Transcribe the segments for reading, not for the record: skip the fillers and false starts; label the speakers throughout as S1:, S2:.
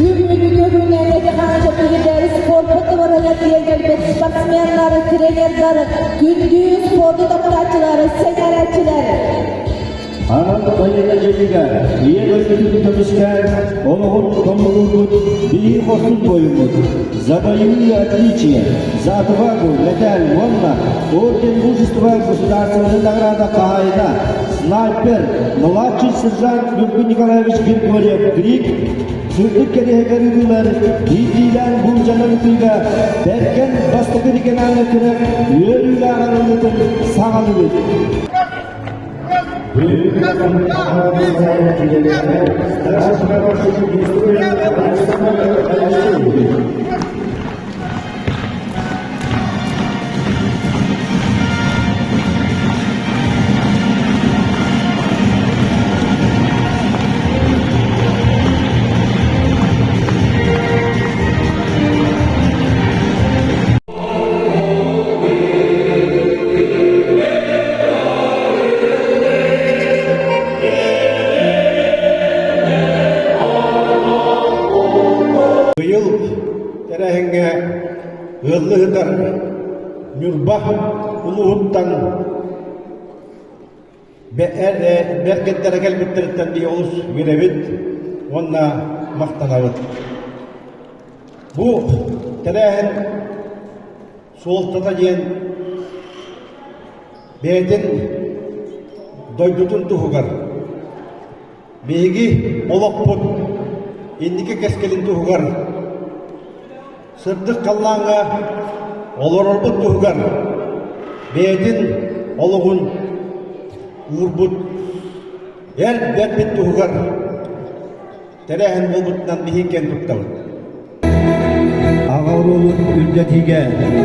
S1: Бүгүн үтүө күннээҕи чэбдигирдээри спорпут дыбарыгар тиийэн кэлбит спортсменнары, тренердары, күндү спорду таптааччылары, сэҥээрээччилэр!
S2: Анал байыаннай дьайыыга Ийэ дойдутун көмүскээн олоҕун хомуруурбут биир хорсун буойуммут За боевые отличия, за отвагу мэтээл уонна Орден мужества государственной награда хаһаайына снайпер, младший сержант Ньургун Николаевич Григорьев Грик сырдык кэриэһигэр ыытыллар биирдиилээн буулдьанан ытыыга Бэргэн бастакы региональнай күрэх үөрүүлээх арыллыытын саҕалыыбыт.
S3: Быйыл тэрээһиҥҥэ ыаллыы сытар Ньурба улууһуттан бэргэттэрэ кэлбиттэриттэн биһи олус үөрэбит уонна махтанабыт. Бу тэрээһин суолтата диэн бэйэтин дойдутун туһугар биһиги олохпут инники кэскилин туһугар сырдык халлааҥҥа олорорбут туһугар бэйэтин олоҕун уурбут эр бэрпит туһугар Тэрээһин буолбутунан биһиги киэн туттабыт.
S2: Аҕа оруолун үрдэтиигэ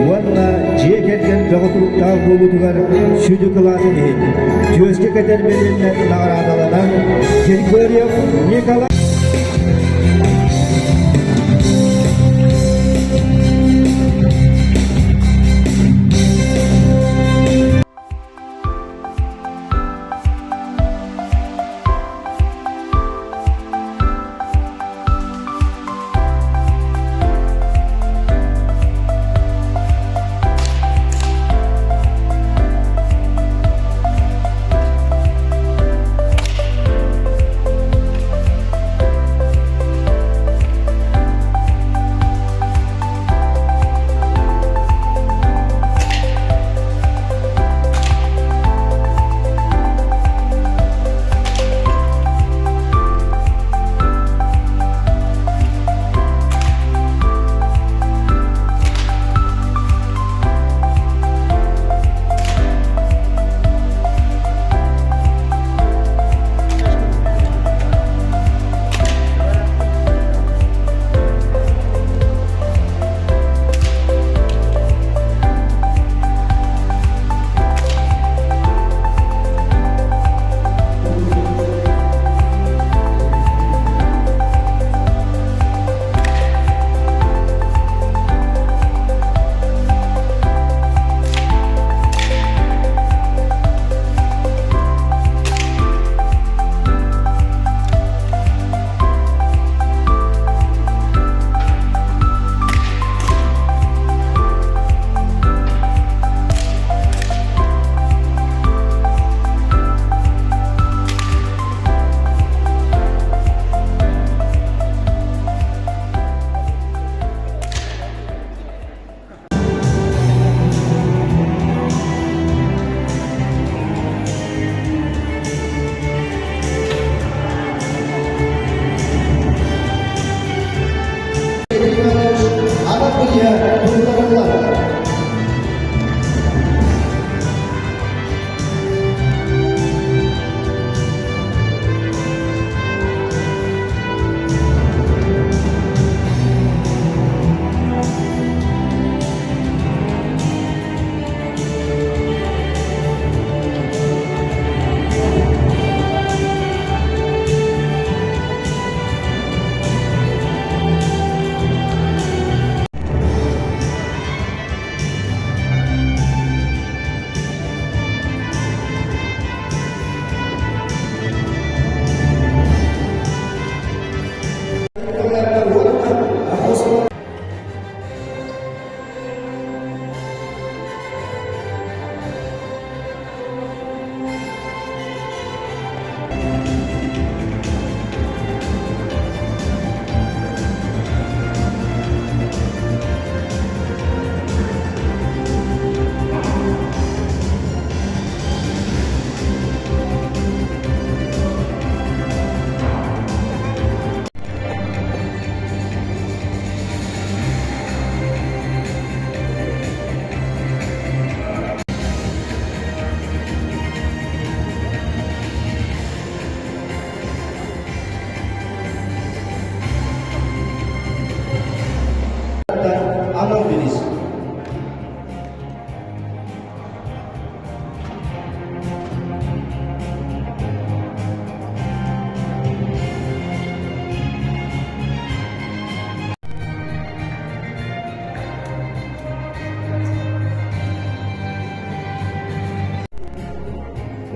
S2: уонна дьиэ кэргэн бөҕө туруктаах буолуутугар сүдү кылаатын иһин түөскэ кэтэр бэлиэннэн наҕараадаланан Григорьев Николай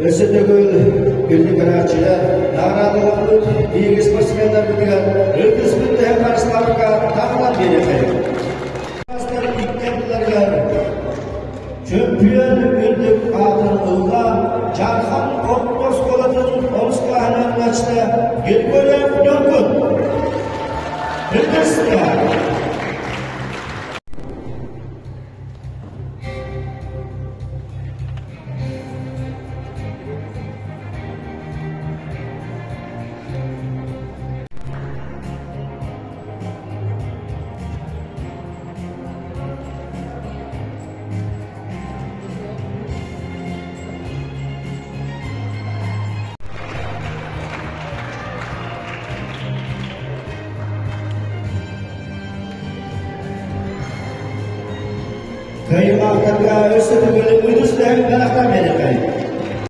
S2: Өссө төгүл күндү көрөөччүлэр, наҕараадаламмыт биһиги спортсменнарбытыгар ытыспыт тэһэ харыстаабакка таһынан биэриэххэйиҥ. Бастар икки ардыларыгар чөмпүйүөн үрдүк аатын ылла Дьаархан орто оскуолатын онус кылааһынан начта Григорьев Ньургун. Ытыска! Кыайыылаахтарга өссө